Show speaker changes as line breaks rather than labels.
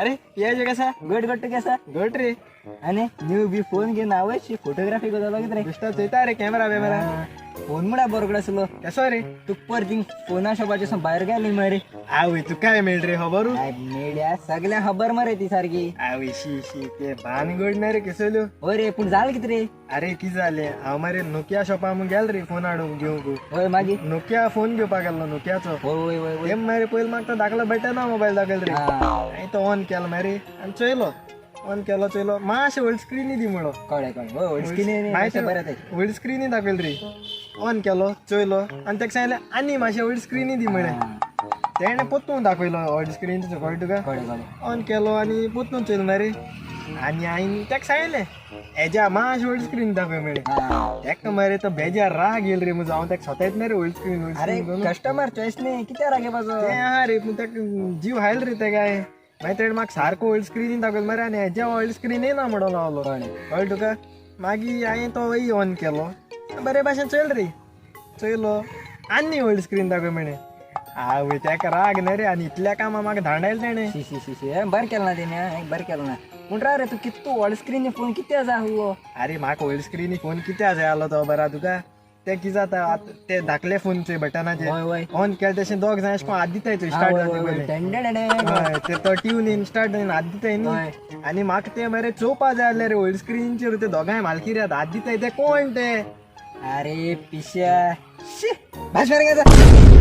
अरे यायचे कसा?
गट गट कसा?
गट रे.
आणि न्यू बी फोन घेऊन आवयची फोटोग्राफी करता लागत रे.
बेश्टा चोयता रे कॅमेरा बेमेरा.
फोन मुळा बरोबर आसलो.
कसो रे?
तू परतीन फोना शॉपाच्या भायर गेली मरे.
आवय, तू काय मेळ रे खबरू?
काय मेड्या, सगळ्या खबर मरे ती सारखी.
आवय, शी शी, ते भानगड ना रे कसल्यो.
होय रे, पूण जाल कित रे?
अरे की जालें, हांव मरे नोकिया शॉपा मुगो गेल रे फोन हाडूंक घेवंक.
होय, मागीर?
नोकिया फोन घेवपाक गेल्लो नोकियाचो.
होय होय होय होय
ते मरे पयलीं म्हाका तो धाकलो बटना मोबायल दाखयल रे. हांवें तो ऑन केलो मरे आनी चोयलो, ऑन केलो, चोयलो, मातशें व्हड स्क्रिनी दी म्हणलो.
कळ्ळें कळ्ळें, होय, व्हड स्क्रीन बरें ते.
व्हड स्क्रिनी दाखयल रे, ऑन केलो, चोयलो आनी ताका सांगलें आनी मातशें व्हड स्क्रिनी दी म्हळें. तेणें पोत्तून दाखयलो व्हड स्क्रीन, कळ्ळें तुका?
कळ्ळें कळ्ळें.
ऑन केलो आनी पोत्तून चोयलो मरे आनी हांवें ताका सांगलें हेज्या मातशें व्हड स्क्रीन दाखय म्हळें. ताका मरे तो बेजार राग येयल रे म्हजो, हांव ताका स्वताच मरे व्हड स्क्रीन व्हड
अरे
स्क्रीन.
कस्टमर चॉईस न्ही, कित्याक राग येवपाचो?
तें आहा रे, पूण ताका जीव हायल रे ते काय. मागीर तेणें म्हाका सारको व्हड स्क्रिनी दाखयलो मरे आनी हेज्या व्हड स्क्रीन येना म्हणून लागलो.
कळ्ळें.
कळ्ळें तुका? मागीर हांवें तो वय ऑन केलो, बरे भाशेन चोयल रे, चोयलो आनी व्हड स्क्रीन दाखय म्हळें. आवय, ताका राग न्ही रे आनी इतल्या कामां म्हाका धांडायलें तेणें.
शी शी शी शी, हें बरें केलें ना तेणें, हें बरें केलें ना. पूण रे, तूं कितू व्हड स्क्रीन फोन कितें आसा हो?
अरे म्हाका व्हड स्क्रिनी फोन कित्याक जाय आसलो तो बरा तुका? ते कितें जाता आतां ते धाकले फोन चोय बटनाचे.
होय होय
ऑन केले तशें दोग जाण अशें करून हात दिताय चोय, स्टार्ट जावचे पयलीं. हय, ते तो ट्यून इन स्टार्ट जावन हात दिताय न्ही, आनी म्हाका ते मरे चोवपा जाय आसले रे व्हड स्क्रिनीचेर ते दोगांय मालकिऱ्यात हात दिताय ते कोण ते.
अरे पिश्या, शी, भास मार.